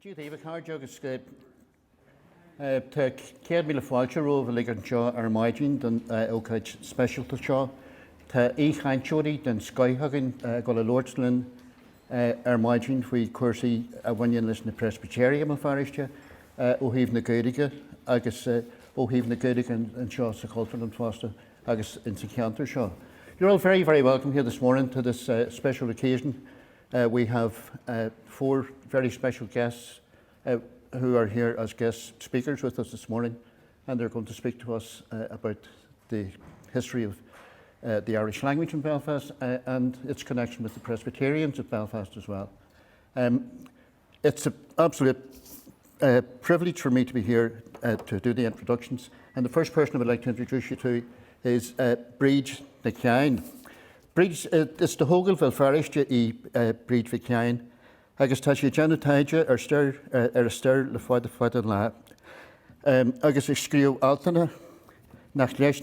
Dia daoibh a chairde agus tá 100,000 fáilte romhaibh uilig anseo ar maidin don ócáid speisialta seo. Tá aoichainteoirí den scoith againn ag dul a labhairt linn ar maidin faoi chúrsaí a bhaineann leis na Preispitéirigh i mBéal Feirste ó thaobh na Gaeilge agus ó thaobh na Gaeilge anseo sa Chultúrlann fosta agus ins an cheantar seo. You're all very, very welcome here this morning to this uh, special occasion. Uh, we have uh, four very special guests uh, who are here as guest speakers with us this morning, and they're going to speak to us uh, about the history of uh, the Irish language in Belfast uh, and its connection with the Presbyterians of Belfast as well. Um, it's an absolute uh, privilege for me to be here uh, to do the introductions. And the first person I would like to introduce you to is uh, Bríd Nic Sheáin. Bríd, uh, is de thógáil Bhéal Feirste í uh, Bríd Mhic Sheáin, agus tá sí ag déanamh taighde ar stair, uh, ar an stair le fada fada an lá. Um, agus ag scríobh altanna nach leis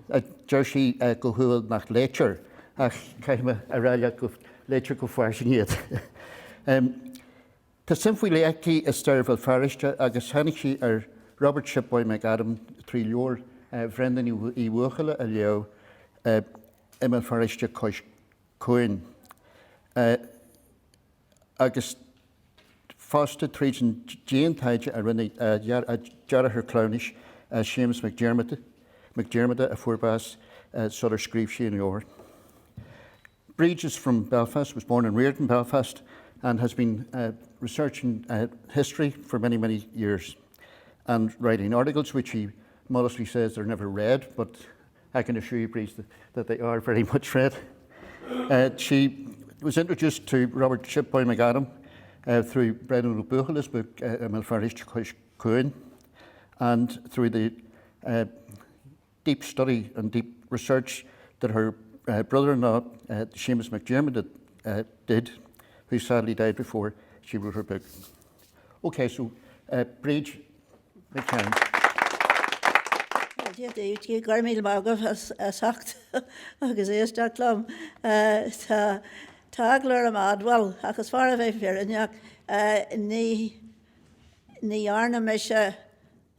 a deir sí uh, go humhal nach léitear, ach caithfidh mé a rá leat go léitear go fairsing iad. um, Tá suim faoi leith aici i stair Bhéal Feirste agus tháinig sí ar Robert Shipboy McAdam trí leabhar Bhrendan Uí Bhuachalla a léamh i mBéal Feirste cois cuain agus fosta tríd an dian-taighde a rinne a deartháir cleamhnais Séamus Mac Diarmada a fuair bás sular scríobh sí an leabhar. Bríd is from Belfast, was born and reared in Belfast, and has been uh, researching uh, history for many, many years and writing articles which he modestly says they're never read, but I can assure you, Bríd, that, that they are very much read. Uh, she was introduced to Robert Shipboy McAdam uh, through Brendan Ó Buachalla's book, uh, i mBéal Feirste Cois Cuain, and through the uh, deep study and deep research that her uh, brother-in-law, uh, Seamus McDermott, uh, did, who sadly died before she wrote her book. Okay, so uh, Bríd Nic Sheáin. Dia daoibh, go raibh míle maith agaibh as ucht agus éisteacht liom. Tá tá eagla orm a admháil ach is fearr a bheith fírinneach. Ní ní dhearna mise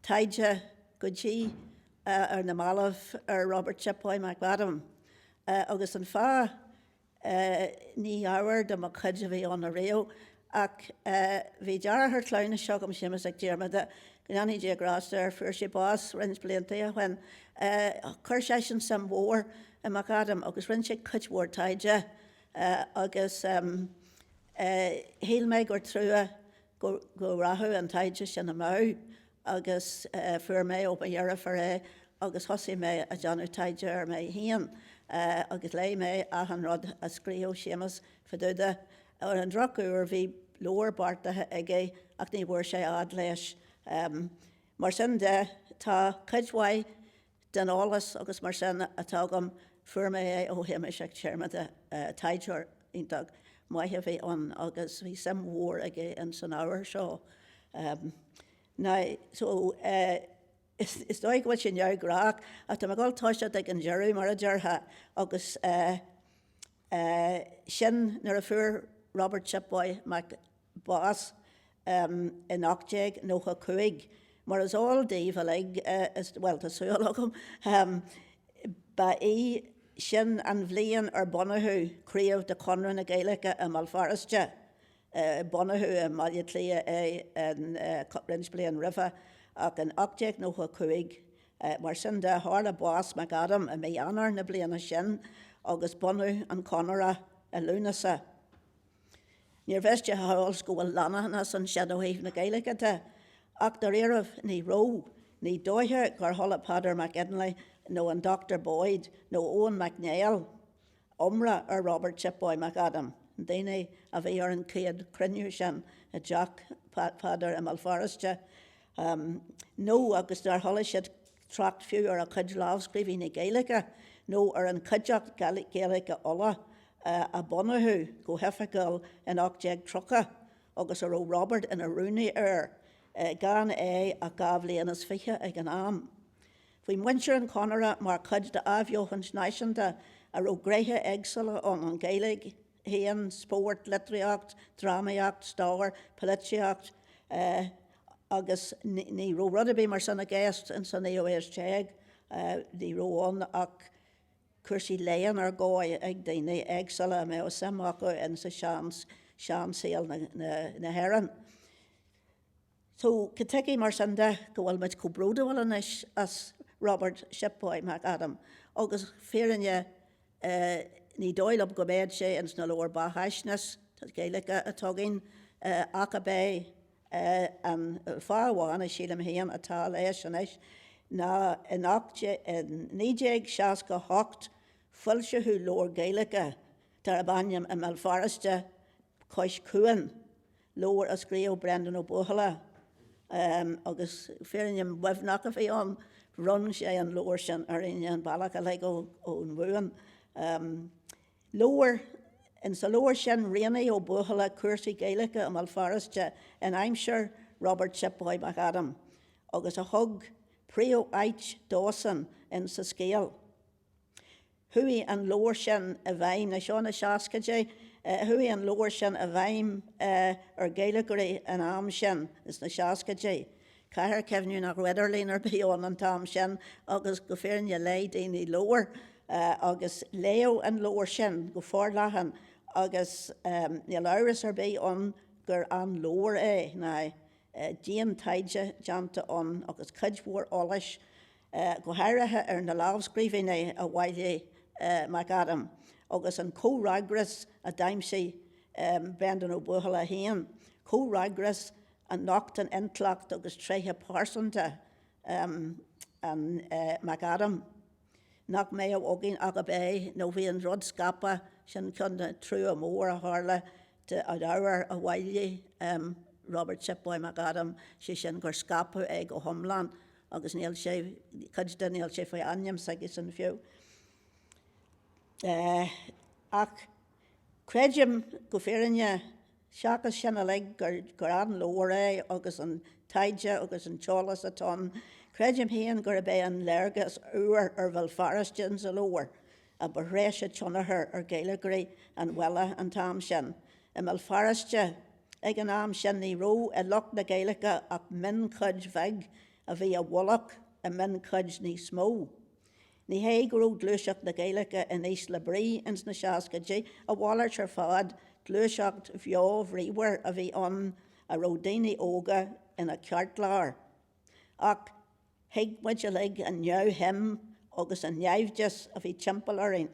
taighde go dtí ar na mallaibh ar Robert Shipboy McAdam agus an fáth ní ábhar de mo chuid a bhí ann ariamh ach bhí deartháir cleamhnais agam, Séamus Mac Diarmada, go ndéanfaidh Dia grásta air, fuair sé bás roinnt blianta ó shin. Chuir seisean suim mhór i McAdam agus rinne sé cuid mhór taighde agus shíl mé gur trua go rachadh an taighde sin amú agus fuair mé ó mo dheirfiúr é agus thosaigh mé a déanamh taighde air mé féin agus léigh mé achan rud a scríobh Séamus fá dtaobh de. Ar an drochuair bhí leabhar beartaithe aige ach ní bhfuair sé fhad leis. Mar sin de, tá cuid mhaith den eolas agus mar sin atá agam, fuair mé é ó Shéamus Mac Diarmada, taighdeoir iontach maith a bhí ann agus bhí suim mhór aige in san ábhar seo. Now, so, is dóigh go bhfuil sé neamhghnách ach tá mé ag dul toiseacht ag an deireadh mar a déarfá agus sin nuair a fuair Robert Shipboy Mac bás in 1895. Mar is eol daoibh uilig, bhuel, tá súil agam, ba í sin an bhliain ar bunaíodh craobh de Chonradh na Gaeilge i mBéal Feirste. Bunaíodh i mBaile Átha Cliath é roinnt bliain roimhe, ach in 1895, mar sin de, tharla bás McAdam i mí Eanáir na bliana sin agus bunú an Chonartha i Lúnasa. Níor mhiste a shamhailt go bhfuil leanúnachas ansin ó thaobh na Gaeilge de, ach dáiríribh ní raibh. Ní dóiche gur chuala Peadar McGinley nó an Dr Boyd nó Eoin Mac Néill iomrá ar Robert Shipboy McAdam, na daoine a bhí ar an chéad chruinniú sin i dteach Pheadair i mBéal Feirste, nó agus nár chuala siad trácht fiú ar a chuid lámhscríbhinní Gaeilge nó ar an Chuideachta Gaeilge Uladh. a bunaíodh go hoifigiúil in 1830 agus a raibh Robert ina rúnaí air, gan é ach 22 bhliain ag an am. Bhí muintir an Chonartha mar chuid d'athbheochan náisiúnta a raibh gnéithe éagsúla ann, an Ghaeilge féin, spórt, litríocht, drámaíocht, stair, polaitíocht, agus ní raibh rud ar bith mar sin i gceist ins an naoú haois déag, ní raibh ann ach cúrsaí léinn ar dhóigh ag daoine éagsúla a mbeadh suim acu insa seansaol na hÉireann. So, cad tuige mar sin de go bhfuil muid chomh bródúil anois as Robert Shipboy McAdam? Agus fírinne, ní dóigh liom go mbeadh sé ins na leabhair beathaisnéis Gaeilge atá againn, ach ab é an fáth amháin a sílim féin atá leis anois ná in 1968 foilsíodh leabhar Gaeilge darb ainm I mBéal Feirste Cois Cuain, leabhar a scríobh Brendan Ó Buachalla agus fírinne Muimhneach a bhí ann, bhronn sé an leabhar sin orainn an bealach uilig ón Mhumhain. Leabhar, Insa leabhar sin rianaigh Ó Buachalla cúrsaí Gaeilge i mBéal Feirste in aimsir Robert Shipboy McAdam agus a thug príomh-áit dósan insa scéal. Chuaigh an leabhar sin i bhfeidhm, seo na seascaidí, chuaigh an leabhar sin i bhfeidhm ar Ghaeilgeoirí an am sin, sna seascaidí. Caithfear cuimhniú nach raibh idirlíon ar bith ann an t-am sin agus go fírinne léigh daoine leabhair agus léadh an leabhar sin go forleathan agus níl amhras ar bith ann gur an-leabhar é. Now, dian-taighde déanta ann agus cuid mhór eolais go háirithe ar na lámhscríbhinní a bhailigh McAdam agus an comhfhreagras a d'aimsigh Brendan Ó Buachalla féin, comhfhreagras a nochtann intleacht agus tréithe pearsanta an McAdam. Nach mbeadh againn ach ab é nó bhí an rud scaipthe, sin ceann de trua mór a tharla d'ábhar a bhailigh Robert Shipboy McAdam, sé sin gur scaipeadh é go hiomlán agus níl sé, cuid de, níl sé faoi ainm s'aigesan fiú. Ach creidim go fírinne, seachas sin uilig, gur an-leabhar é agus an taighde agus an t-eolas atá ann, creidim féin gurb é an léargas úr ar Bhéal Feirste insa leabhar a ba threise tionchar ar Ghaeilgeoirí an bhaile an t-am sin. I mBéal Feirste ag an am sin ní raibh i lucht na Gaeilge ach mionchuid bheag a bhí i bhfolach i mionchuid níos mó. Ní hé go raibh gluaiseacht na Gaeilge in ísle brí ins na seascaidí, a mhalairt ar fad, gluaiseacht bheo bhríomhar a bhí ann a raibh daoine óga ina ceartlár. Ach thuig muid uilig an neamhshuim agus an naimhdeas a bhí timpeall orainn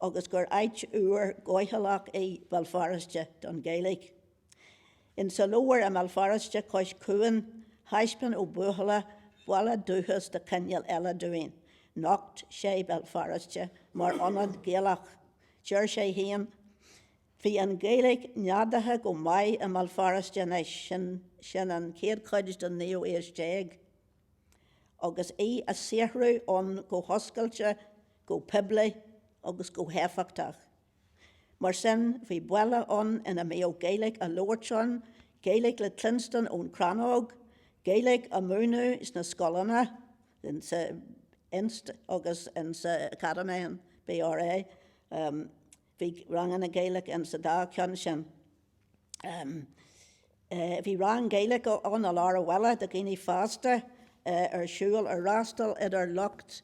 agus gur áit fhuar dhoicheallach í Béal Feirste don Ghaeilge. Insa leabhar I mBéal Feirste Cois Cuain, thaispeáin Ó Buachalla baile dúchais de chineál eile dúinn. Nocht sé Béal Feirste mar ionad Gaelach. Deir sé féin, Bhí an Ghaeilge neadaithe go maith i mBéal Feirste anois, sin an chéad chuid den naoú haois déag, agus í á saothrú ann go hoscailte, go poiblí agus go héifeachtach. Mar sin, bhí baile ann ina mbíodh Gaeilge á labhairt ann, Gaeilge le cluinstin ón chrannóg, Gaeilge á múineadh sna scoileanna, insa Inst agus insa Academy, an BRA. Bhí ranganna Gaeilge insa dá cheann sin. Bhí rang Gaeilge ann i lár an bhaile do dhaoine fásta ar siúl ar fhreastail idir lucht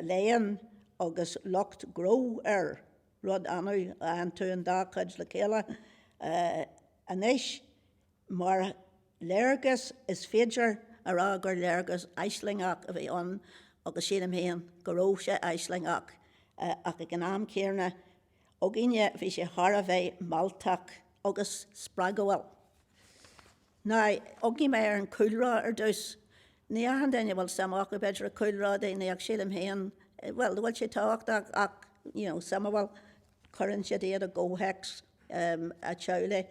léinn agus lucht gnó air, rud annamh a aontú an dá chuid le chéile anois. Mar léargas, is féidir a rá gur léargas aislingeach a bhí ann agus sílim féin go raibh sé aislingeach ach ag an am céanna againne bhí sé thar a bheith mealltach agus spreagúil. Now, amharcfaidh mé ar an chúlra ar dtús. Ní achan duine a bhfuil suim acu b'fhéidir i cúlra daoine ach sílim féin, bhuel, bhfuil sé tábhachtach ach, you know, suimiúil, cuireann siad iad i gcomhthéacs a teaghlaigh.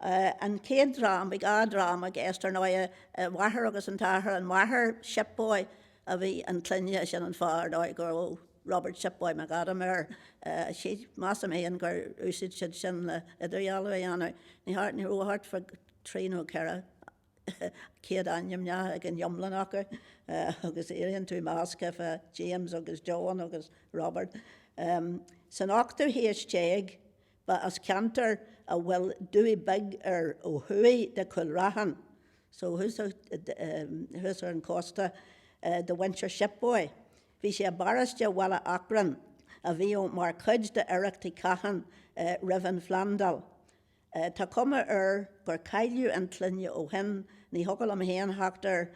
An chéad dream, bhí dhá dhream i gceist ar ndóigh, a mháthair agus an t-athair, an mháthair, Shipboy a bhí an clainne, sin an fáth ar ndóigh go raibh. Robert Shipboy McAdam air. Measaim féin gur úsaid siad sin le idirdhealú a dhéanamh. Ní raibh thart fá thrí nó 400 ainmneacha ag an iomlán acu agus éiríonn tú measctha fá James agus John agus Robert. San ochtú haois déag ba as ceantar a bhfuil Dumhaigh Beag air ó thuaidh de Chúil Raithin, so thuas ar an chósta, do mhuintir Shipboy. Bhí sé i bparóiste Bhaile Acrainn, a bhíodh mar chuid d'Oidhreacht Uí Chatháin roimh an phlandáil. Tá cuma air gur cailleadh an tsloinne ó shin, ní thiocfadh liom féin theacht ar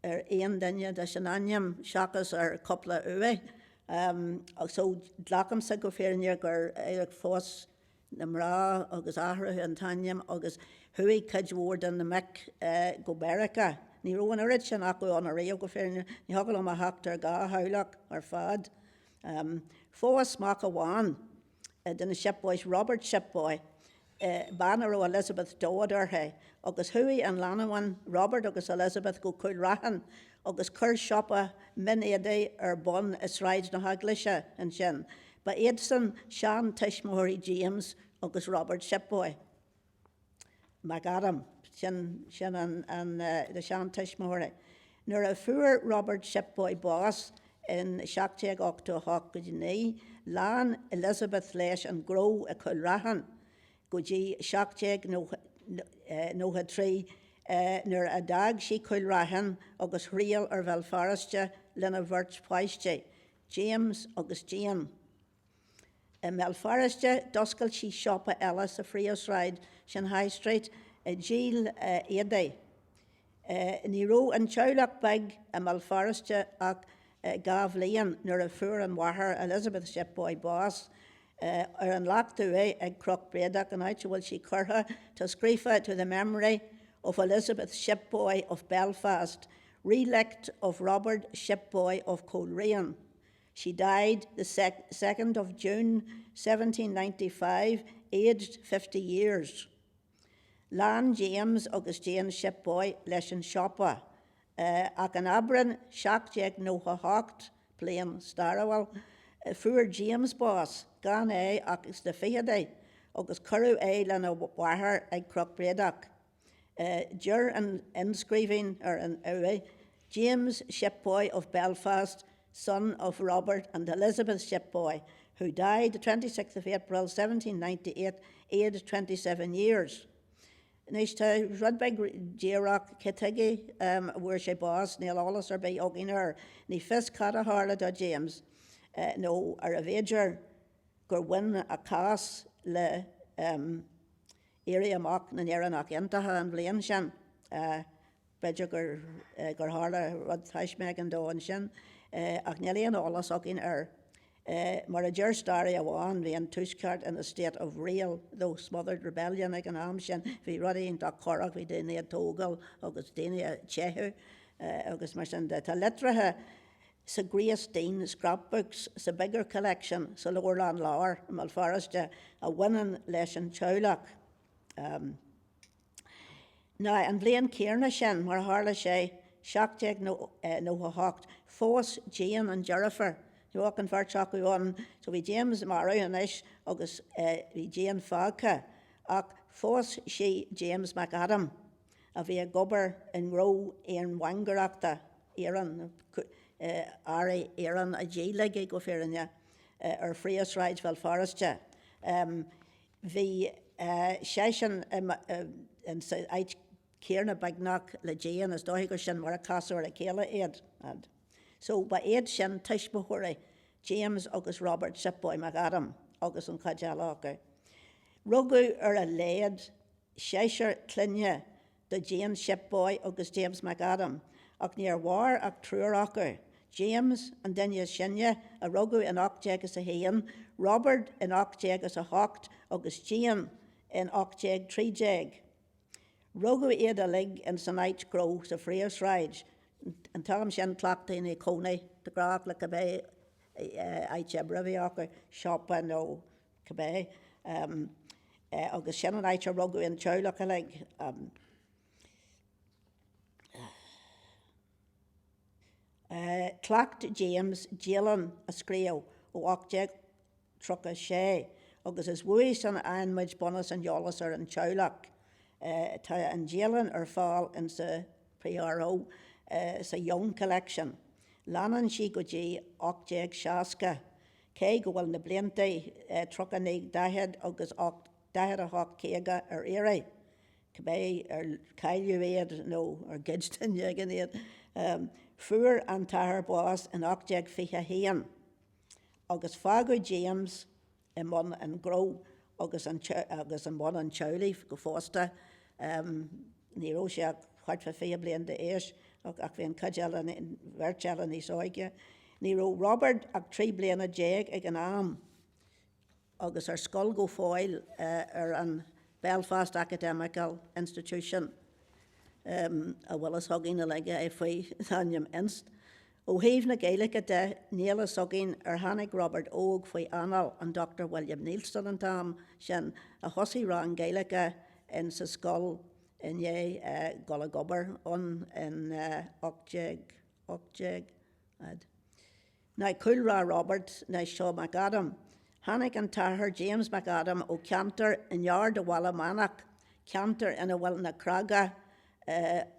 aon duine leis an ainm seachas ar cúpla uaigh. So glacaimse go fírinne gur phós na mná agus athraíodh an t-ainm agus chuaigh cuid mhór de na mic go Meiriceá. Ní raibh an oiread sin acu ann ariamh go fírinne, ní thiocfadh liom a theacht ar dhá theaghlach ar fad. Phós mac amháin de na Shipboys, Robert Shipboy, bean a raibh Elizabeth Dodd uirthi, agus chuaigh an lánúin, Robert agus Elizabeth, go Cúil Raithin agus chuir siopa mionéadaí ar bun i Sráid na hEaglaise ansin. Ba iadsan seantuismitheoirí James agus Robert Shipboy. McAdam, sin sin an an na seantuismitheoirí. Nuair a fuair Robert Shipboy bás in 1788 go dtí 9, lean Elizabeth leis an ngnó i Cúil Raithin go dtí 1793 nuair a d'fhág sí Cúil Raithin agus thriall ar Bhéal Feirste lena bheirt pháistí, James agus Jane. I mBéal Feirste, d'oscail sí siopa eile sa phríomhshráid, sin High Street, ag díol éadaí. Ní raibh an teaghlach beag i mBéal Feirste ach 2 bhliain nuair a fuair an mháthair, Elizabeth Shipboy, bás. Ar an leacht uaighe ag Cnoc Bréadach, an áit a bhfuil sí curtha, tá scríofa To the memory of Elizabeth Shipboy of Belfast, relict of Robert Shipboy of Coleraine. She died the 2nd of June 1795, aged 50 years. Lean James agus Jane Shipboy leis an siopa, ach in Aibreán 1798, bliain stairiúil, fuair James bás, gan é ach sna fichidí, agus cuireadh é lena mháthair ag Cnoc Bréadach. Deir an inscríbhinn ar an uaigh, James Shipboy of Belfast, son of Robert and Elizabeth Shipboy, who died the 26th of April 1798, aged 27 years. Anois tá rud beag diamhrach, cé tuige a bhfuair sé bás, níl eolas ar bith againn air. Ní fios cad a tharla do James, nó arbh fhéidir gur bhain a chás le Éirí Amach na nÉireannach Aontaithe an bhliain sin. B'fhéidir gur gur tharla rud taisme éigin dó ansin, ach níl aon eolas againn air. Mar a deir staraí amháin, bhí an Tuaisceart in a state of real, though smothered rebellion ag an am sin. Bhí rudaí iontach corrach, bhí daoine ag tógáil agus daoine ag teitheadh agus mar sin de. Tá litreacha sa Grace Dean Scrapbooks sa Bigger Collection sa Leabharlann Láir i mBéal Feirste a bhaineann leis an teaghlach. Now, an bhliain chéanna sin, mar a tharla sé, 1798, phós Jane an deirfiúr. Ní raibh ach an bheirt acu ann, so bhí James marbh anois agus bhí Jane fágtha, ach phós sí James McAdam. a bhí ag obair i ngnó iarmhangaireachta iarainn, earraí iarainn á dhíol aige go fírinne, ar Phríomhshráid Bhéal Feirste. Bhí seisean in sa áit chéanna beagnach le Jane, is dóiche gur sin mar a casadh ar a chéile iad. So ba iad sin tuismitheoirí James agus Robert Shipboy McAdam agus an chuid eile acu. Rugadh ar a laghad seisear clainne do Jane Shipboy agus James McAdam, ach níor mhair ach triúr acu, James, an duine is sine, a rugadh in 1801, Robert in 1808 agus Jane in 1813. Rugadh iad uilig in san áit gnó sa Phríomhshráid. An t-am sin chleacht daoine cónaí de ghnáth le cibé áit oibre a bhí acu, siopa nó cibé, agus sin an áit a rugadh an teaghlach uilig. Chleacht James dialann a scríobh ó 1836 agus is uaidh san a fhaigheann muid bunús an eolais ar an teaghlach. Tá an dialann ar fáil insa PRO sa Young Collection. Leanann sí go dtí 1860, cé go bhfuil na blianta 39 40 agus 48 50 ar iarraidh. cibé ar cailleadh iad nó ar ghoid duine éigin iad. Fuair an t-athair bás in 1821 agus fágadh James i mbun an ghnó agus agus i mbun an teaghlaigh go fosta. Ní raibh sé ach thart fá 20 bliain d'aois ach bhí an chuid eile, an bheirt eile níos óige. Ní raibh Robert ach 13 bliana ag an am. agus ar scoil go fóill ar an Belfast Academical Institution, a bhfuil fhios againn uilig é faoi ainm Inst. Ó thaobh na Gaeilge de, níl fhios againn ar tháinig Robert Óg faoi anáil an Dr William Neilson an t-am sin, a thosaigh rang Gaeilge in sa scoil i ndiaidh dul ag obair ann in 1818. Now cúlra Robert ná seo McAdam. Tháinig an t-athair James McAdam ó cheantar i ngar do Bhaile Meanach, ceantar ina bhfuil na Creaga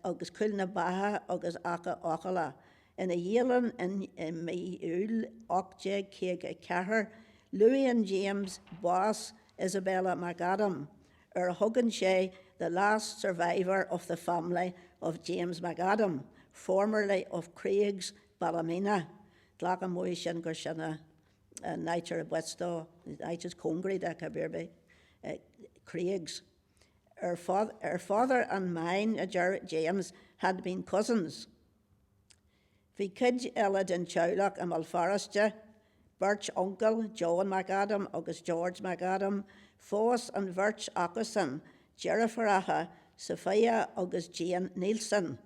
agus Cúil na Beatha agus Achadh Eochalla. Ina dhialann i mí Iúil 1854, luann James bás Isabella McAdam, ar a thugann sé 'the last survivor of the family of James McAdam, formerly of Craigs, Ballymena. Glacaim uaidh sin gur sin an áit ar b'as dó, an áit is cóngaraí dó, cibé ar bith, Craigs. Her father and mine, a deir James, had been cousins. Bhí cuid eile den teaghlach i mBéal Feirste, beirt uncail, John McAdam agus George McAdam, phós an bheirt acusan deirfiúracha Sophia agus Jane Neilson,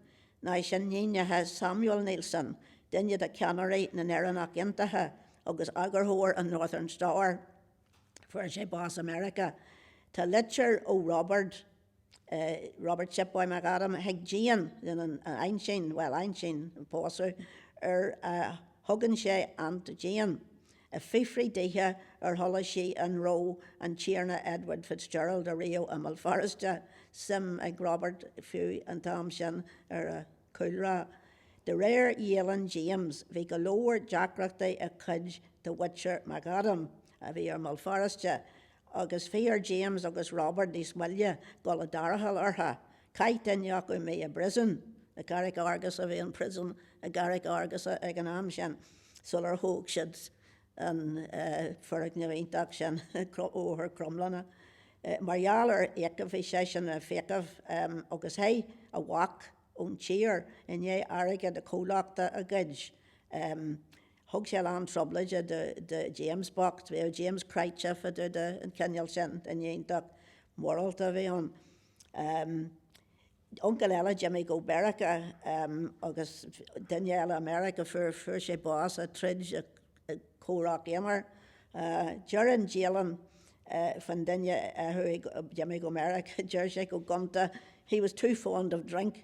nó sin níonacha Samuel Neilson, duine de cheannairí na nÉireannach Aontaithe agus eagarthóir an Northern Star. Fuair sé bás i Meiriceá. Tá litir ó Robert. Robert Shipboy McAdam chuig Jane, an aintín, bhuel, aintín a pósadh, ar a thugann sé Aunt Jane, ag fiafraí dithe ar chuala sí an raibh an Tiarna Edward Fitzgerald ariamh i mBéal Feirste, suim ag Robert fiú an t-am sin ar a cúlra. De réir dhialann James, bhí go leor deacrachtaí ag cuid de mhuintir McAdam a bhí i mBéal Feirste agus bhí ar James agus Robert níos moille dul i dtarrtháil orthu. Chaith duine acu mí i bpríosún, i gCarraig Fhearghusa, bhí an príosún i gCarraig Fhearghusa ag an am sin, sular thóg siad an foirgneamh iontach sin, Bóthar Cromghlinne. Mar gheall ar fhiachaibh, bhí seisean i bhfiachaibh agus theith a mhac ón tír i ndiaidh airgead a chomhlachta a ghoid. Thug sé a lán trioblóide do James bocht. Bhíodh James cráite fá dtaobh de an chineál sin, duine iontach morálta a bhí ann. Uncail eile d'imigh go Meiriceá agus duine eile i Meiriceá fuair fuair sé bás ag troid i gcomhrac aonair. Deir an dialann faoin duine a chuaigh d'imigh go Meiriceá, deir sé go gonta he was too fond of drink.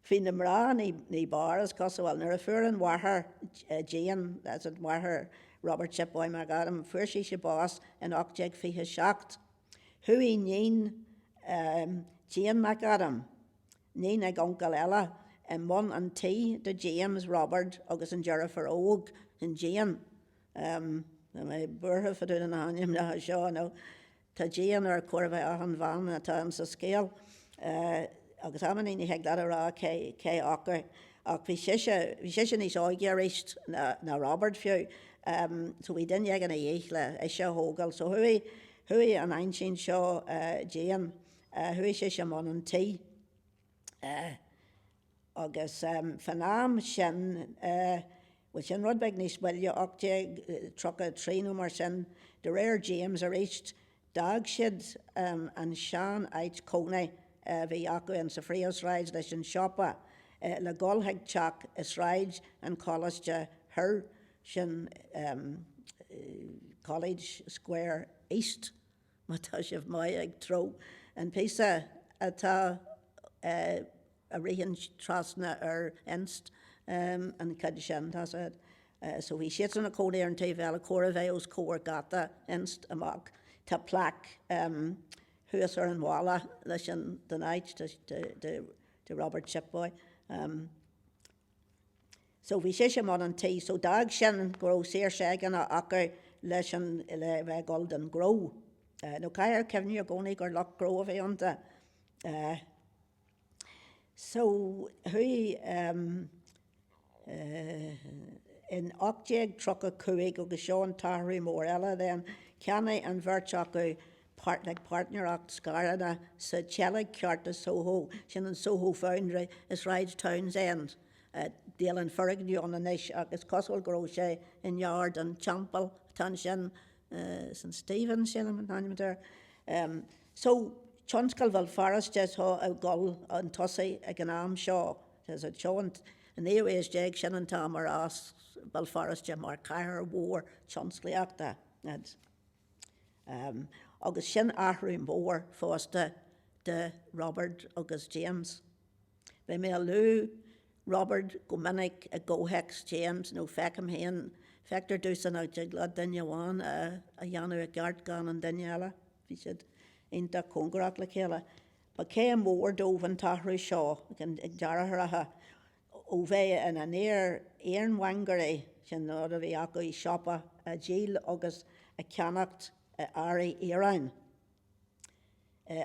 Bhí na mná ní b'fhearr, is cosúil. Nuair a fuair an mháthair, Jane, that's an mháthair Robert Shipboy McAdam, fuair sise bás in 1827. Chuaigh níon Jane McAdam, níon ag uncail eile, i mbun an tí do James, Robert agus an deirfiúr óg, sin Jane. Tá mé buartha fá dtaobh de na hainmneacha seo nó tá Jane ar chóir a bheith achan bhean atá insa scéal agus amannaí ní thig leat a rá cé cé acu ach bhí sise bhí sise níos óige arís ná ná Robert fiú so bhí duine éigin a dhíth le ise a thógáil so chuaigh chuaigh an aintín seo Jane chuaigh sise i mbun an tí. Agus fán am sin, bhuel sin rud beag níos moille, 1833 nó mar sin, de réir James arís, d'fhág siad an sean-áit cónaí a bhí acu in sa phríomhshráid leis an siopa le dhul chuig teach i Sráid an Choláiste Thoir, sin College Square East. Má tá sibh maith ag treo, an píosa atá a ritheann trasna ar Inst. An chuid sin, tá 's a'd. So bhí siadsan ina cónaí ar an taobh eile, chóir a bheith os comhair geata Inst amach. Tá plaic thuas ar an bhalla leis an den áit de Robert Shipboy. So bhí sise i mbun an tí, so d'fhág sin go raibh saoirse éigin acu leis an le bheith ag dul don ghnó. Nó caithfear cuimhniú i gcónaí gur lucht gnó a bhí iontu. So chuaigh in 1835 agus seo an t-athrú mór eile then, cheannaigh an bheirt acu páirt like páirtnéireacht scaireanna sa tseilg cheárta Soho, sin an Soho Foundry i Sráid Townsend. Dialann foirgneamh ann anois ach is cosúil go raibh sé i ngar don teampall atá ansin, St Stephen sílim an t-ainm atá air. So tionscal Bhéal Feirste atá ag dul chun tosaigh ag an am seo. Seo an naoú haois déag, sin an t-am ar fhás Béal Feirste mar chathair mhór tionsclaíochta. Agus sin athrú mór fosta do Robert agus James. Beidh mé ag lua Robert go minic i gcomhthéacs James nó feicim féin, feictear domhsa nach dtig le duine amháin a dhéanamh i gceart gan an duine eile. Bhí siad iontach cóngarach le chéile. Ba chéim mhór dóibh an t-athrú seo ag na deartháireacha ó bheith ina n-ironmongairí, sin an rud a bhí acu, siopa ag díol agus ag ceannacht earraí iarainn.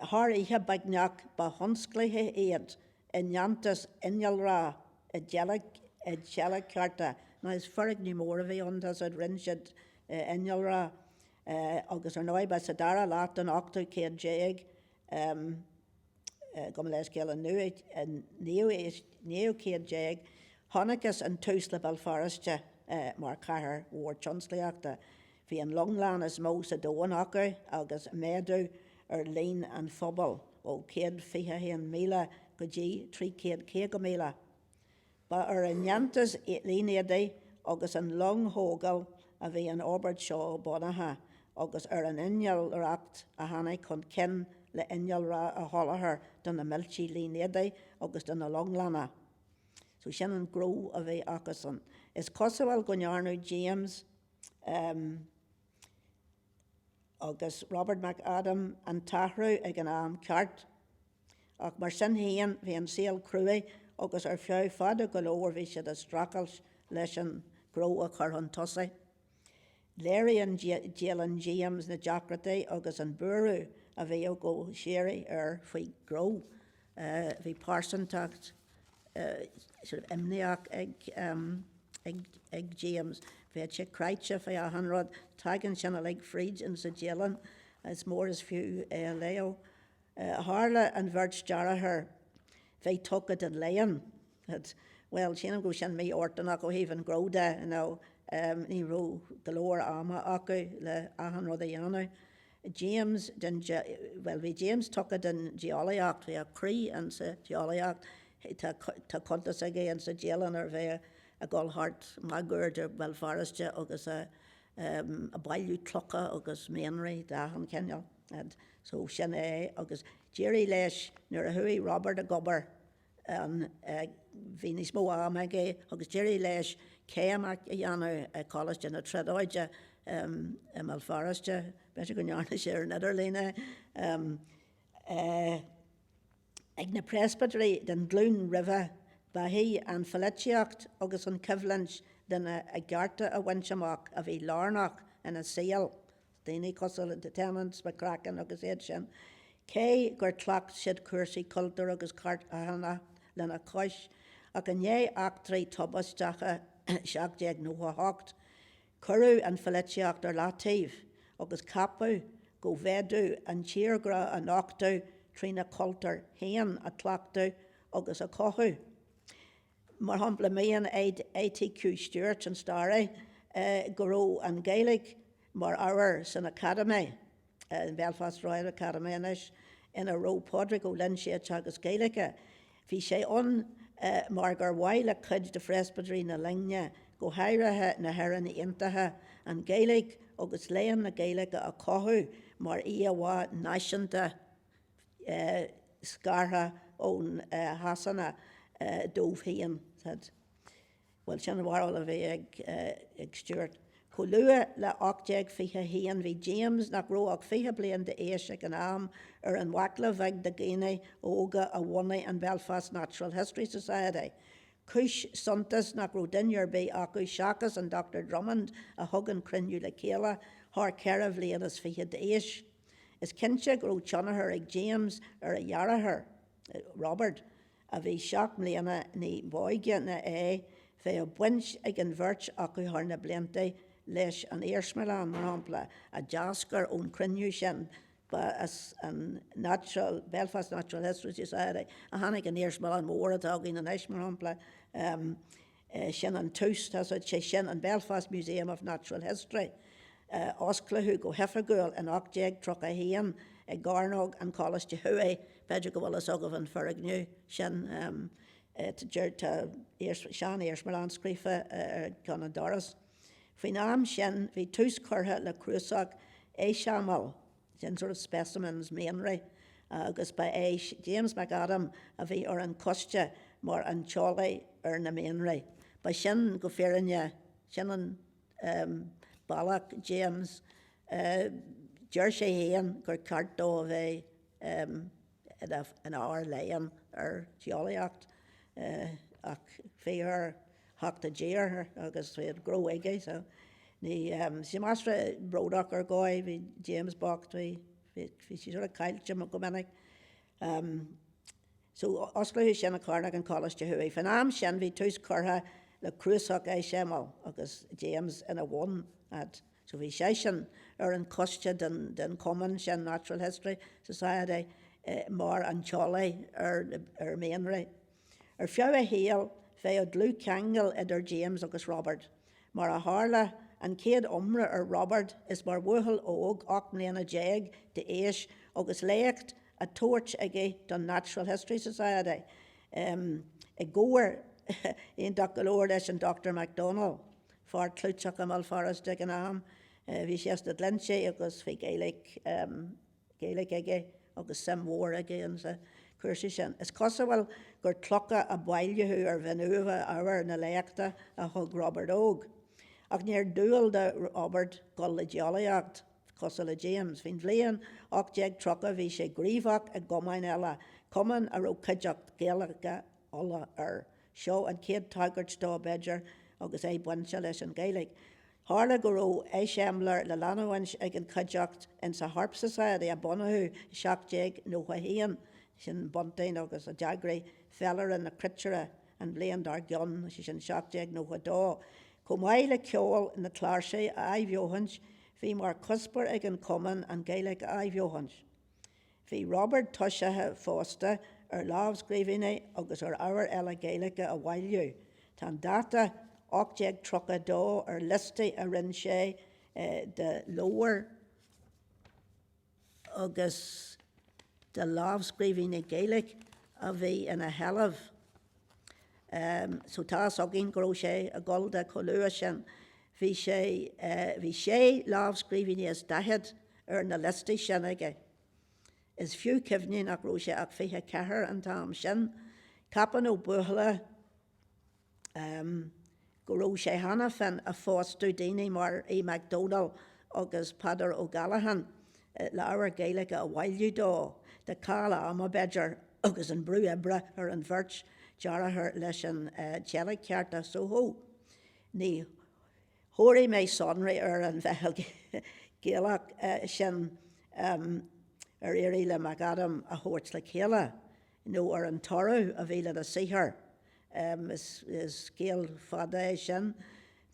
Thar oíche beagnach ba thionsclaithe iad i ndéantús innealra i dteilg cheárta. Now is foirgneamh mór a bhí ann, tá 's a'd, rinne siad innealra agus ar ndóigh ba sa dara leath den ochtú céad déag, Gabh mo leithscéal, an naoú céad déag, chonacthas an tús le Béal Feirste mar chathair mhór tionsclaíochta. Bhí an longlann is mó sa domhan acu agus méadú ar líon an phobail ó 121,000 go dtí 350,000. Ba ar an ndéantús línéadaigh agus an longthógáil a bhí an fhorbairt seo bunaithe agus ar an innealracht a tháinig chun cinn le innealra a sholáthar do na miltí línéadaigh agus do na longlanna. So sin an gnó a bhí acusan. Is cosúil go ndearnadh James agus Robert McAdam an t-athrú ag an am ceart. Ach mar sin féin, bhí an saol cruaidh agus ar feadh fada go leor bhí siad ag streachailt leis an gnó a chur chun tosaigh. Léiríonn dialann James na deacrachtaí agus an buaireamh a bhíodh go síoraí air faoi ghnó. Bhí pearsantacht sort of imníoch ag ag James. Bheadh sé cráite fé achan rud. Tagann sin uilig fríd insa dialann. Is mór is fiú é a léamh. Tharla an bheirt deartháir bheith tugtha don léann. Bhuel, sílim go raibh sin mí-fhortúnach ó thaobh an ghnó de, you know, ní raibh go leor ama acu le achan rud a dhéanamh. James den, bhuel, bhí James tugtha don geolaíocht, bhí a chroí insa gheolaíocht. Tá, tá cuntas aige insa dialann ar bheith ag dul thart máguaird ar Bhéal Feirste agus a, ag bailiú clocha agus mianraí d'achan chineál. So sin é agus d'éirigh leis nuair a chuaigh Robert ag obair ann bhí níos mó ama aige agus d'éirigh leis céim a dhéanamh i Coláiste na Tríonóide i mBéal Feirste, b'fhéidir go ndearna sé ar an idirlíon é. Ag na Preispitéirigh den ghlúin roimhe, ba í an pholaitíocht agus an choimhlint lena a gcearta a bhaint amach a bhí lárnach ina saol, daoine cosúil le Tennant, McCracken agus iad sin, cé gur chleacht siad cúrsaí cultúir agus carthanachta lena chois, ach i ndiaidh eachtraí tubaisteacha 1798, Cuireadh an pholaitíocht ar leataobh agus ceapadh go bhféadfadh an tírghrá a nochtadh trína chultúr féin a chleachtadh agus a chothú. Mar shampla, maíonn A.T.Q. Stewart, an staraí, go raibh an Ghaeilge mar ábhar san Academy, an Belfast Royal Academy anois, ina raibh Pádraig Ó Loinsigh ag teagasc Gaeilge. Bhí sé ann mar gur mhaith le cuid de Phreispitéirigh na linne, go háirithe na hÉireannaigh Aontaithe, an Ghaeilge agus léann na Gaeilge a chothú mar íomhá náisiúnta scartha ón Shasana dóibh féin. Bhuel, sin an bharúil a bhí ag Stewart. Chomh luath le 1821 bhí James, nach raibh ach 20 bliain d'aois ag an am, ar an bhaicle bheag de dhaoine óga a bhunaigh an Belfast Natural History Society. Cúis suntais nach raibh duine ar bith acu seachas an Dr Drummond a thug an cruinniú le chéile, thar cheithre bhliain is fichead d'aois. Is cinnte go raibh tionchar ag James ar a dheartháir, Robert, a bhí 7 mbliana ní b'óige ná é, bheadh baint ag an bheirt acu thar na blianta leis an iarsmalann, mar shampla, a d'eascair ón chruinniú sin. Ba as an Natural, Belfast Natural History Society a tháinig an iarsmalann mhór atá againn anois, mar shampla. Sin an tús, tá sé sin, an Belfast Museum of Natural History, osclaíodh go hoifigiúil in 1831 i gCearnóg an Choláiste Thuaidh, b'fhéidir go bhfuil fhios agaibh an foirgneamh sin, tá sean-iarsmalann scríofa ar cheann an doras. Faoin am sin bhí tús curtha le cnuasach eiseamal. sin sort of specimens mianraí agus ba é James McAdam a bhí ar an choiste mar an t-eolaí ar na mianraí. Ba sin go fírinne, sin an bealach James, deir sé féin gur ceart dó a bheith ina fhear léinn ar gheolaíocht ach bhí air theacht i dtír agus bhí an gnó aige so ní sé measartha bródach ar dhóigh, bhí James bocht, bhí bhí sé sort of caillte go minic. So osclaíodh sin i Cearnóg an Choláiste Thuaidh. Faoin am sin bhí tús curtha le cnuasach eiseamal agus James ina bhun at. So bhí seisean ar an choiste den den chumann sin, Natural History Society, mar an t-eolaí ar ar mhianraí. Ar feadh a shaoil, bheadh dlúthcheangal idir James agus Robert. Mar a tharla, an chéad iomrá ar Robert is mar bhuachaill óg 18 mbliana d'aois agus léacht á tabhairt aige don Natural History Society i gcomhar, iontach go leor, leis an Dr MacDonald, fear clúiteach i mBéal Feirste ag an am. Bhí sé as na Glinntí agus bhí Gaeilge. Gaeilge aige agus suim mhór aige insa chúrsaí sin. Is cosúil gur clocha a bailíodh ar Bhinn Uamha ábhar na léachta a thug Robert Óg. Ach níor dual do Robert dul le geolaíocht, cosúil le James. Faoin bhliain 1830 bhí sé gníomhach i gcumann eile, cumann a raibh Cuideachta Gaeilge Uladh air. Seo an chéad tagairt dó, b'fhéidir, agus é bainte leis an Ghaeilge. Tharla go raibh eiseamláir le leanúint ag an chuideacht insa Harp Society a bunaíodh i 1791, sin Bunting agus a d'eagraigh féilire na cruitire an bhliain dár gcionn, sé sin 1792. Chomh maith le ceol na cláirse a athbheochaint, bhí mar chuspóir ag an chumann an Ghaeilge a athbheochaint. Bhí Robert tosaithe fosta ar lámhscríbhinní agus ar ábhar eile Gaeilge a bhailiú. Tá an dáta 1832 ar liostaí a rinne sé de leabhair agus de lámhscríbhinní Gaeilge a bhí ina sheilbh. So tá's againn go raibh sé ag dul de chomh luath sin. Bhí sé, bhí sé lámhscríbhinní is daichead ar na liostaí sin aige. Is fiú cuimhniú nach raibh sé ach 24 an t-am sin. Ceapann Ó Buachalla go raibh sé cheana féin ag fostú daoine mar Aodh Mac Domhnaill agus Peadar Ó Gallacháin le ábhar Gaeilge a bhailiú dó, de cháil ama, b'fhéidir, agus an brú oibre ar an bheirt deartháir leis an tseilg cheart a suaitheadh. Ní thabharfaidh mé sonraí ar an mheitheal Ghaelach sin ar éirigh le McAdam a thabhairt le chéile, nó ar an toradh a bhí lena saothar. Is scéal fada é sin.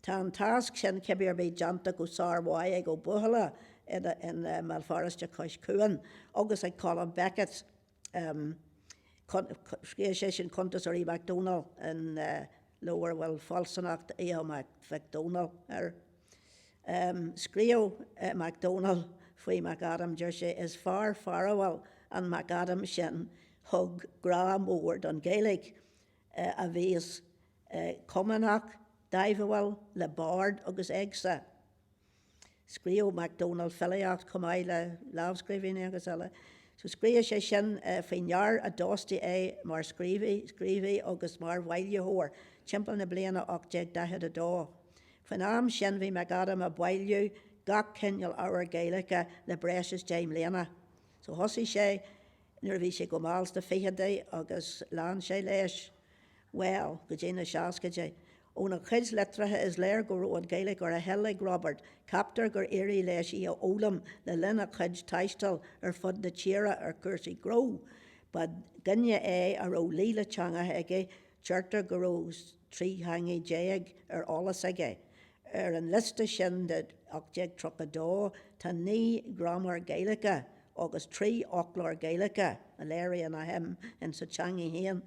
Tá an tasc sin cibé ar bith déanta go sármhaith ag Ó Buachalla i mBéal Feirste Cois Cuain agus ag Colm Beckett. Scríobh seisean cuntas ar Aodh Mac Domhnaill in leabhar a bhfuil Fealsúnacht Aodha Mhic Dhomhnaill air. Scríobh Mac Domhnaill faoi McAdam, deir sé, Is fear fearúil an McAdam sin thug grá mór don Ghaeilge, a bhíos cumannach dáimhiúil le bard agus éigse. Scríobh Mac Domhnaill filíocht chomh maith le lámhscríbhinní agus eile. So scríobh sé sin faoin fhear a d'fhostaigh é mar scríobhaí, scríobhaí agus mar bhailitheoir. timpeall na bliana 1842. Faoin am sin bhí McAdam ag bailiú gach cineál ábhar Gaeilge le breis is 10 mbliana. So thosaigh sé nuair a bhí sé go mall sna fichidí agus lean sé leis, bhuel, go dtí na seascaidí. Óna chuid litreacha is léir go raibh an Ghaeilge ar a thoil ag Robert. Ceaptar gur éirigh leis í a fhoghlaim le linn a chuid taistil ar fud na tíre ar chúrsaí gnó. Ba dhuine é a raibh luí le teangacha aige, deirtear go raibh 13 theangaidh ar eolas aige. Ar an liosta sin de 1832 tá 9 graiméar Gaeilge agus 3 fhoclóir Gaeilge a léiríonn a shuim insa teangaidh féin.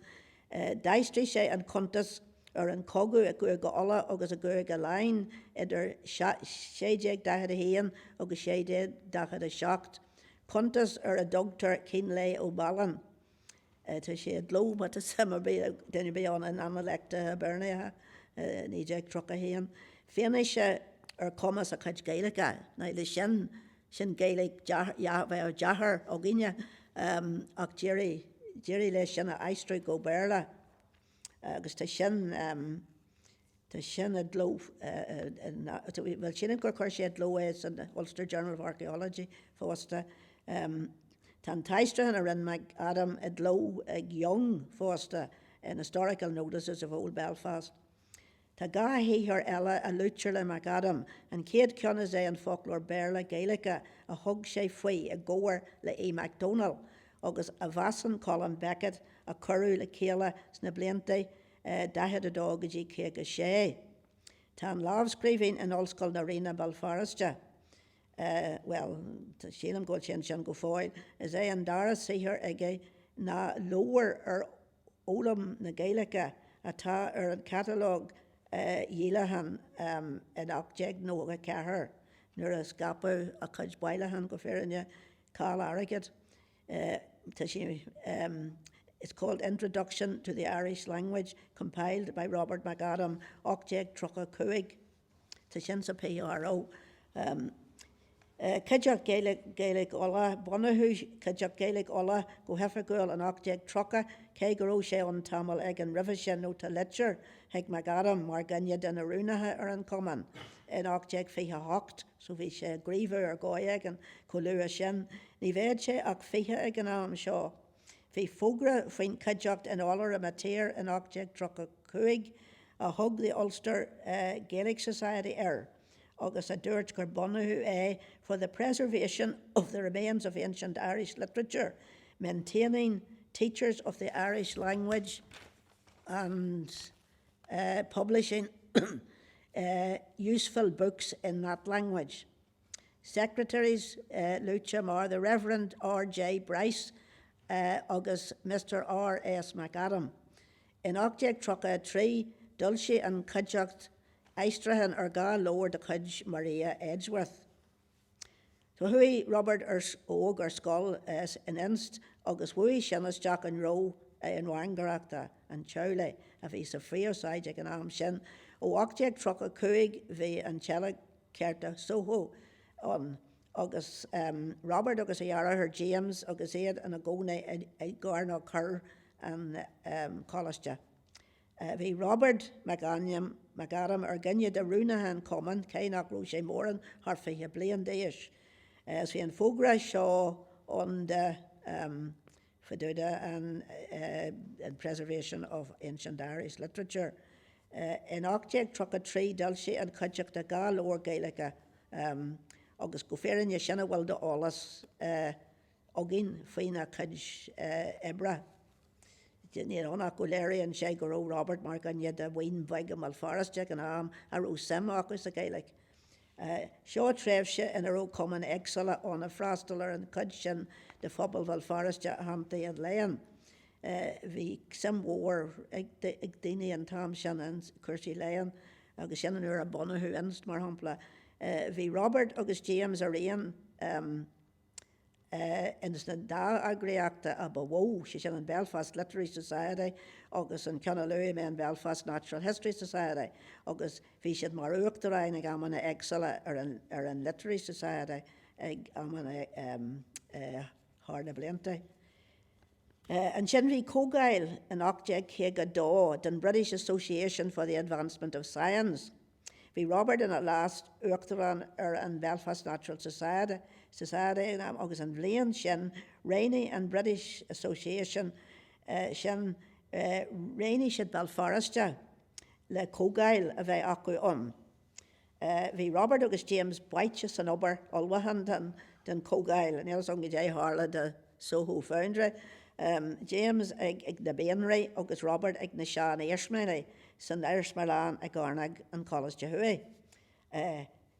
D'aistrigh sé an cuntas ar an chogadh i gCúige Uladh agus i gCúige Laighean idir 1641 agus 1647, cuntas ar a dtugtar Cín Lae Ó Mealláin. Tá sé i gcló má tá suim ar bith ag duine ar bith ann in Analecta Hibernica, 1931. Fianaise ar chumas a chuid Gaeilge. Now le sin, sin Gaeilge bheadh deartháir againne ach d'éirigh, d'éirigh leis sin a aistriú go Béarla agus tá sin, tá sin i gcló, bhuel sílim gur chuir sé i gcló é san Ulster Journal of Archaeology fosta. Tá an t-aistriúchán a rinne McAdam i gcló ag Young fosta in Historical Notices of Old Belfast. Tá 2 shaothar eile a luaitear le McAdam. An chéad cheann is ea an foclóir Béarla-Gaeilge a thug sé faoi i gcomhar le Aodh Mac Domhnaill agus a mheasann Colm Beckett a cuireadh le chéile sna blianta 42 go dtí 56. Tá an lámhscríbhinn in Ollscoil na Ríona, Béal Feirste. Bhuel, sílim go bhfuil sé ansin go fóill. Is é an dara saothar aige ná leabhar ar fhoghlaim na Gaeilge atá ar an chatalóg dhíolacháin in 1894 nuair a scaipeadh a chuid bailiúchán go fírinne cáil airgid. Tá sé It's called Introduction to the Irish Language compiled by Robert McAdam, 1835. Tá sin sa PRO. Cuideachta Gaeilge Uladh, Bunaíodh Cuideachta Gaeilge Uladh go hoifigiúil in 1830, cé go raibh sé ann tamall éigin roimhe sin nó tá litir chuig McAdam mar dhuine de na rúnaithe ar an chumann in 1828, so bhí sé ag gníomhú ar dhóigh éigin chomh luath sin. Ní bheadh sé ach 20 ag an am seo. Bhí fógra faoin chuideachta in Eolaire Mo Thír in 1835 a thug The Ulster Gaelic Society air agus a dúirt gur bunaíodh é for the preservation of the remains of ancient Irish literature, maintaining teachers of the Irish language and publishing useful books in that language. Secretaries luaite mar the Reverend R. J. Bryce agus Mr R. S. McAdam. In 1833 d'fhoilsigh an chuideachta aistriúchán ar 2 leabhar de chuid Maria Edgeworth. Chuaigh Robert Óg ar scoil in Inst agus bhuaigh sin isteach i ngnó fhíonmhargaíochta an teaghlaigh, a bhí sa phríomhúsáid ag an am sin. Ó 1835 bhí an teilg cearta Soho ann agus Robert agus a dheartháir James agus iad ina gcónaí i gCearnóg Thoir an choláiste. Bhí Robert McAdam ar dhuine de rúnaithe an chumainn, cé nach raibh sé mórán thar 20 bliain d'aois. Is bhí an fógra seo ann de fá dtaobh de an Preservation of Ancient Irish Literature. In 1833 d'fhoilsigh an chuideachta 2 leabhar Gaeilge agus go fírinne sin a bhfuil d'eolas againn faoina chuid oibre. Níl ann ach go léiríonn sé go raibh Robert mar dhuine de bhuíon bheag i mBéal Feirste ag an am a raibh suim acu sa Ghaeilge. Seo tréimhse ina raibh cumainn éagsúla ann ag freastal ar an chuid sin de phobal Bhéal Feirste a shantaigh an léann. Bhí suim mhór ag daoine an t-am sin in cúrsaí léinn agus sin an uair a bunaíodh Inst, mar shampla. Bhí Robert agus James araon ins na dá eagraíochta a ba mhó, sé sin an Belfast Literary Society agus an ceann a luaigh mé, an Belfast Natural History Society, agus bhí siad mar uachtaráin ag amanna éagsúla ar an ar an Literary Society ag amanna thar na blianta. Ansin bhí comhdháil in 1852 den British Association for the Advancement of Science. Bhí Robert ina leas-uachtarán ar an Belfast Natural Society ag an am agus an bhliain sin roghnaigh an British Association sin, roghnaigh siad Béal Feirste le comhdháil a bheith acu ann. Bhí Robert agus James báite san obair ullmhúcháin don chomhdháil. Níl 'fhios agam goidé a tharla do Soho Foundry. James ag na mianraí agus Robert ag na sean-iarsmalanna san iarsmalann i gCearnóg an Choláiste Thuaidh.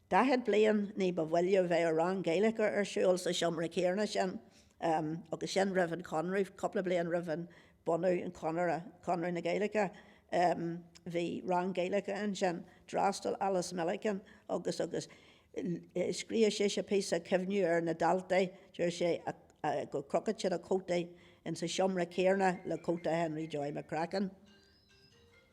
40 bliain ní ba mhoille bheadh rang Gaeilge ar siúl sa seomra céanna sin agus sin roimh an Chonradh, cúpla bliain roimh an bunú an Chonradh, Conradh na Gaeilge. Bhí rang Gaeilge ansin. D'fhreastail Alice Milligan agus agus scríobh sise píosa cuimhniú ar na daltaí, deir sé go gcrochfadh siad a cótaí insa seomra céanna le cóta Henry Joy McCracken.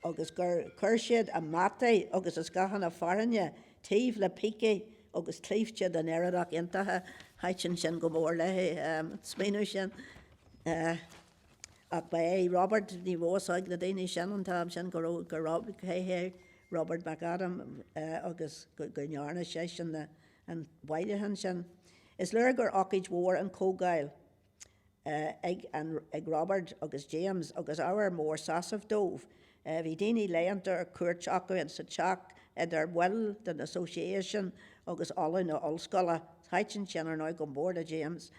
agus gur chuir siad a mbataí agus a scáthanna fearthainne taobh le pící agus claímhte na nÉireannach Aontaithe. Thaitin sin go mór léi, an smaoineamh sin. Ach ba é Robert, ní raibh fhios ag na daoine sin an t-am sin go raibh, go raibh, cé hé Robert McAdam agus go ndearna seisean an bailiúchán sin. Is léir gur ócáid mhór an chomhdháil. ag an ag Robert agus James agus ábhar mór sásaimh dóibh. Bhí daoine léannta ar cuairt acu in sa teach idir bhaill den Association agus ollamh na ollscoile. Thaitin sin ar ndóigh go mór le James.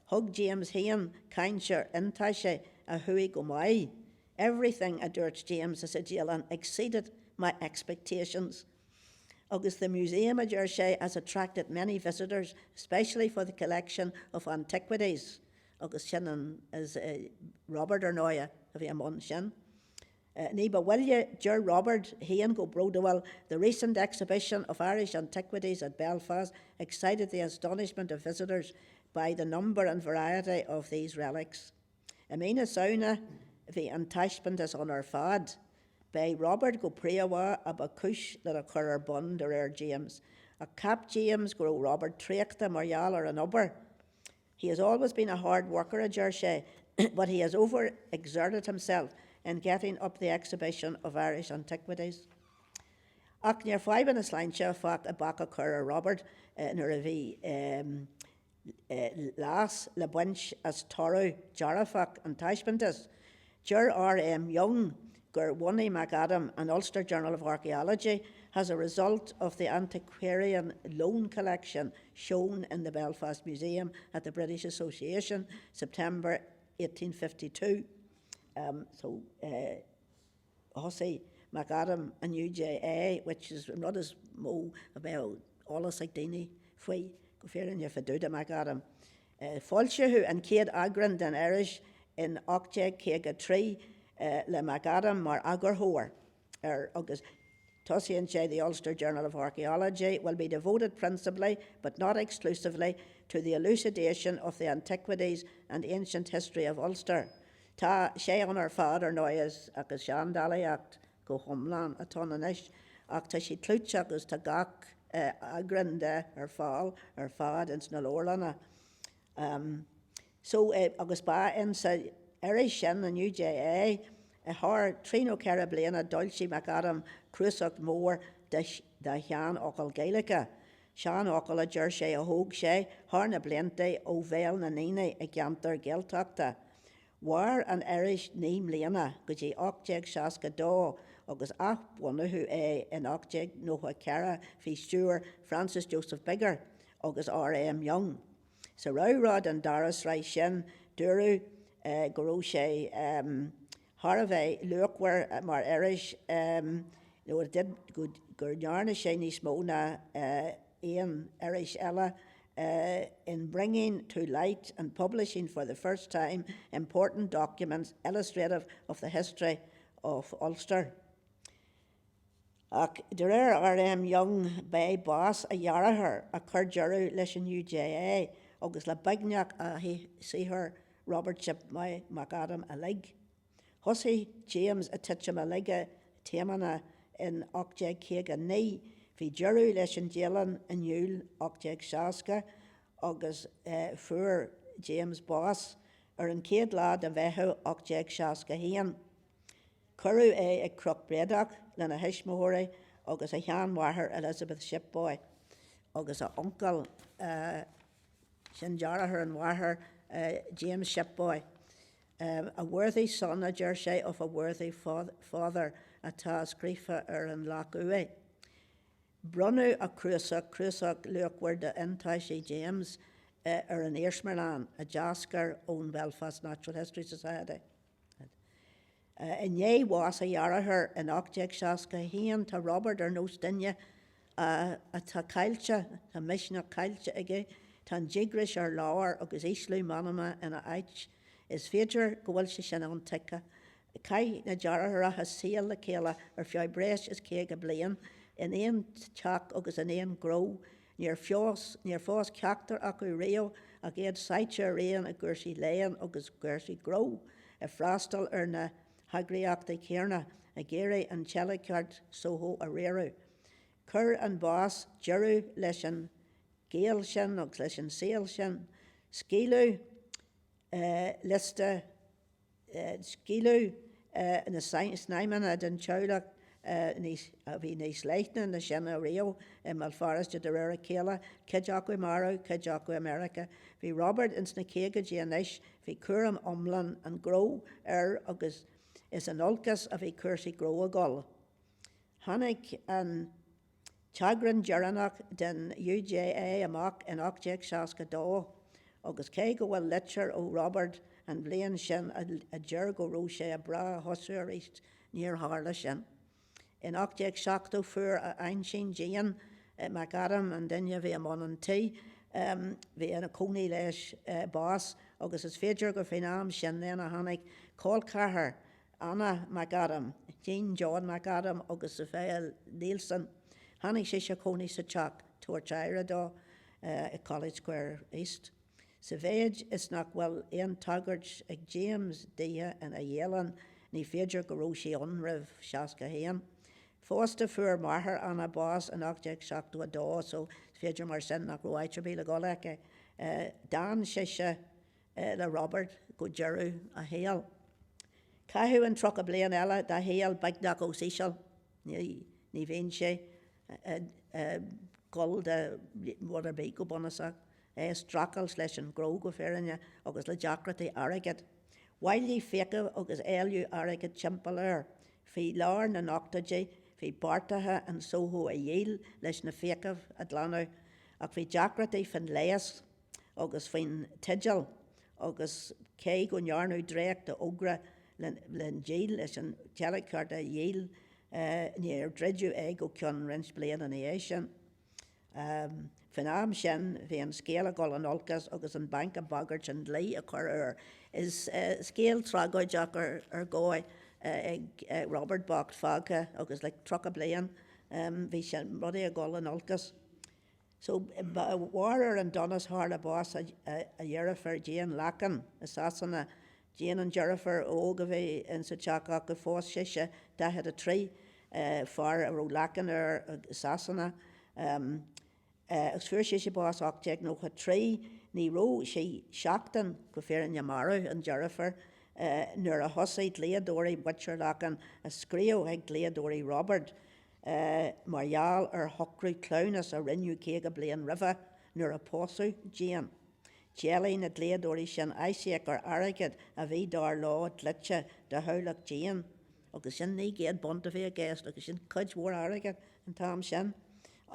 Thug James féin caint ar iontaisí a chuaigh go maith. Everything, a dúirt James sa dialann, exceeded my expectations. Agus the museum, a deir sé, has attracted many visitors, especially for the collection of antiquities. Agus sin an, is Robert ar ndóigh a bhí i mbun sin. Ní ba mhoille, deir Robert féin go bródúil, the recent exhibition of Irish antiquities at Belfast excited the astonishment of visitors by the number and variety of these relics. I mí na Samhna bhí an taispeántas ann ar fad. B'é Robert go príomha a ba chúis lena chur ar bun, de réir James. Ach cheap James go raibh Robert traochta mar gheall ar an obair. He has always been a hard worker, a deir sé, but he has over-exerted himself in getting up the exhibition of Irish antiquities. Ach níor fadhbanna sláinte, áfach, a bac a chur ar Robert nuair a bhí leas le baint as toradh dearfach an taispeántais. Deir R.M. Young gur bhunaigh McAdam an Ulster Journal of Archaeology as a result of the antiquarian loan collection shown in the Belfast Museum at the British Association, September 1852. So, Thosaigh McAdam an UJA, which is an rud is mó a bheadh eolas ag daoine faoi, go fírinneach, fá dtaobh de McAdam. Foilsíodh an chéad eagrán den iris in 1853 le McAdam mar eagarthóir air agus tosaíonn sé The Ulster Journal of Archaeology will be devoted principally, but not exclusively, to the elucidation of the antiquities and ancient history of Ulster. Tá sé ann ar fad, ar ndóigh, agus seandálaíocht go hiomlán atá ann anois, ach tá sé clúiteach agus tá gach eagrán de ar fáil ar fad ins na leabharlanna. So, agus ba in sa iris sin, an UJA, thar thrí nó ceithre bliana d'fhoilsigh McAdam cnuasach mór de sheanfhocail Ghaeilge. Seanfhocail, a deir sé, a thóg sé thar na blianta ó bhéal na ndaoine i gceantar Gaeltachta. Mhair an iris 9 mbliana, go dtí 1862, agus athbhunaíodh é in 1894 faoi stiúir Francis Joseph Bigger agus R.M. Young. Sa réamhrá don dara sraith sin, dúradh go raibh sé thar a bheith luachmhar mar iris nó go ndearna sé níos mó ná aon iris eile in bringing to light and publishing for the first time important documents illustrative of the history of Ulster. Ach de réir R.M. Young, b'é bás a dhearthár a chuir deireadh leis an UJA agus le beagnach a saothar Robert Chip maith McAdam uilig. Thosaigh James ag titim i laige taomanna in 1859, bhí deireadh leis an dialann in Iúil 1860 agus fuair James bás. ar an chéad lá de Mheitheamh 1861. Cuireadh é ag Cnoc Bréadach lena thuismitheoirí agus a sheanmháthair Elizabeth Shipboy agus a uncail, sin deartháir an mháthair, James Shipboy. A worthy son, a deir sé, of a worthy father atá scríofa ar an leac uaighe. Bronnadh a chnuasach, cnuasach luachmhar d'iontaisí James, ar an Iarsmalann, a d'eascair ón Belfast Natural History Society. I ndiaidh bhás a dhearthár in 1861, tá Robert ar nós duine atá caillte, tá misneach caillte aige, tá an díograis ar lár agus ísliú meanma ina áit. Is féidir go bhfuil sé sin intuigthe. Chaith na deartháireacha saol le chéile ar feadh breis is 50 bliain, in aon teach agus in aon ghnó. Níor phós, níor phós ceachtar acu riamh ach iad sáite araon i gcúrsaí léinn agus cúrsaí gnó, ag freastal ar na heagraíochtaí céanna, ag iarraidh an tseilg cheart Soho a riaradh. Chuir an bás deireadh leis an ghaol sin agus leis an saol sin. Scaoileadh liosta. Scaoileadh na snaidhmeanna den teaghlach a bhí níos leithne ná sin ariamh i mBéal Feirste de réir a chéile, cuid acu marbh, cuid acu i Meiriceá. Bhí Robert ins na caogaidí anois, bhí cúram iomlán an ghnó air agus is in olcas a bhí cúrsaí gnó ag dul. Tháinig an t-eagrán deireanach den UJA amach in 1862 agus cé go bhfuil litir ó Robert an bhliain sin a deir go raibh sé breá a thosú arís, níor tharla sin. In 1870 fuair a aintín Jane McAdam, an duine a bhí i mbun an tí, bhí ina cónaí leis, bás agus is féidir gur faoin am sin then a tháinig col ceathar Anna McAdam, iníon John McAdam agus Sophia Neilson. Tháinig sise cónaí sa teach, tabhairt aire dó i College Square East. Sa mhéid is nach bhfuil aon tagairt ag James daoithe ina dhialann, ní féidir go raibh sí ann roimh 61. Fosta fuair máthair Anna bás in 1872 so is féidir mar sin nach raibh áit ar bith le dhul aici. D'fhan sise le Robert go deireadh a shaoil. Caitheadh an 30 bliain eile dá shaol beagnach os íseal. Ní bhíonn sé ag gol do rud ar bith go bunúsach. É ag streachailt leis an ghnó go fírinne agus le deacrachtaí airgid. Bhailigh fiacha agus éilliú airgid timpeall air. Faoi lár na n-ochtóidí bhí beartaithe an Soho a dhíol leis na fiacha a ghlanadh ach bhí deacrachtaí faoin léas. agus faoin teideal agus cé go ndearnadh dréacht de fhógra len díol, leis an tseilg cheart a dhíol, níor druideadh é go ceann roinnt bliain ina dhiaidh sin. Faoin am sin bhí an scéal ag dul in olcas agus an banc ag bagairt an dlí a chur air. Is scéal tragóideach ar dhóigh ag Robert bocht fágtha agus le 30 bliain bhí rudaí ag dul in olcas. So, ba bharr ar an donas tharla bás a dheirféar Jane Lacken i Sasana. Jane an deirfiúr óg a bhí insa teach acu, phós sise 43 fear a raibh Lacken air i Sasana. Agus fuair sise bás 1893. Ní raibh sí seachtain go fírinne marbh, an deirfiúr, nuair a thosaigh dlíodóirí mhuintir Lacken a scríobh chuig dlíodóirí Robert mar gheall ar shocrú cleamhnais a rinneadh 50 bliain roimhe nuair a pósadh Jane. D'éiligh na dlíodóirí sin aisíoc ar airgead a bhí, dar leo, dlite do theaghlach Jane, agus sin £900 a bhí i gceist, agus sin cuid mhór airgid an t-am sin,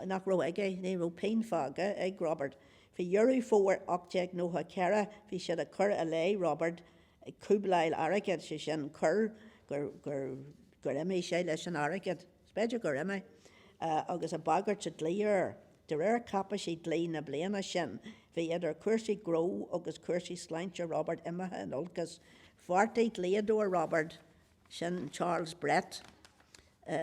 nach raibh aige, ní raibh pingin fágtha ag Robert. Faoi Dheireadh Fómhair 1894 bhí siad ag cur i leith Robert cúbláil airgid, sé sin, coir gur, gur, gur imigh sé leis an airgead, is b'fhéidir gur imigh, agus ag bagairt an dlí air. De réir cáipéisí dlí na bliana sin, bhí idir chúrsaí gnó agus chúrsaí sláinte Robert imithe in olcas. Bheartaigh dlíodóir Robert, sin Charles Brett,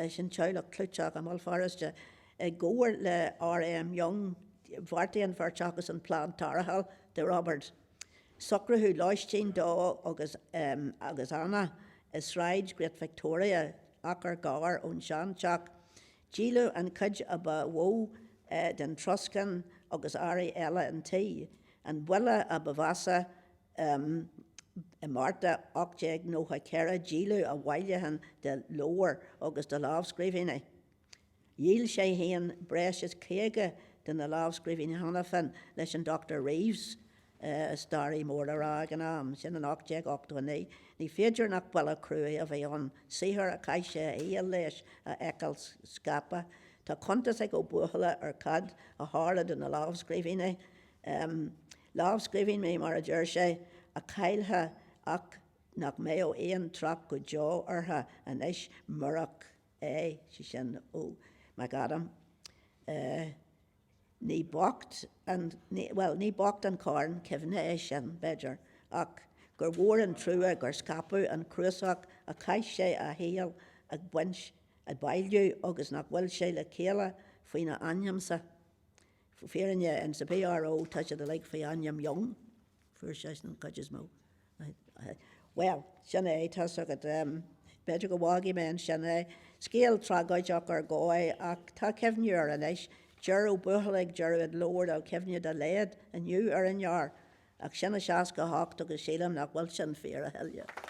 sin teaghlach clúiteach i mBéal Feirste, i gcomhar le R.M. Young, bheartaigh an bheirt acu an plean tarrtháil do Robert. Socraíodh lóistín dó agus agus Anna i Sráid Great Victoria, achar gearr ón seanteach. Díoladh an chuid a ba mhó den troscán agus earraí eile an tí. An buille a ba mheasa. I Márta 1894 díoladh a bhailiúchán de leabhair agus de lámhscríbhinní. Dhíol sé féin breis is 50 de na lámhscríbhinní cheana féin leis an Dr Reeves, staraí mór le rá ag an am, sin in 1889. Ní féidir nach buille cruaidh a bhí ann saothar a chaith sé a shaol leis a fheiceáil scaipthe. Tá cuntas ag Ó Buachalla ar cad a tharla do na lámhscríbhinní. Lámhscríbhinní, mar a deir sé, a cailleadh ach nach mbeadh aon trácht go deo orthu anois murach é, sé sin Ó McAdam. Ní bocht an, bhuel, ní bocht an corn cuimhne é sin, b'fhéidir, ach gur mhór an trua gur scaipeadh an cnuasach a chaith sé a shaol ag baint, ag bailiú agus nach bhfuil sé le chéile faoina ainmse. Fírinne, in sa PRO tá siad uilig faoi ainm Young, fuair seisean an chuid is mó. Bhuel, sin é, tá's agat, b'fhéidir go bhfágfaidh mé ansin é. Scéal tragóideach ar dhóigh ach tá cuimhniú air anois. Deir Ó Buachalla ag deireadh an leabhair dá cuimhne dá laghad inniu ar an fhear, ach sin i 68 agus sílim nach bhfuil sin fíor a thuilleadh.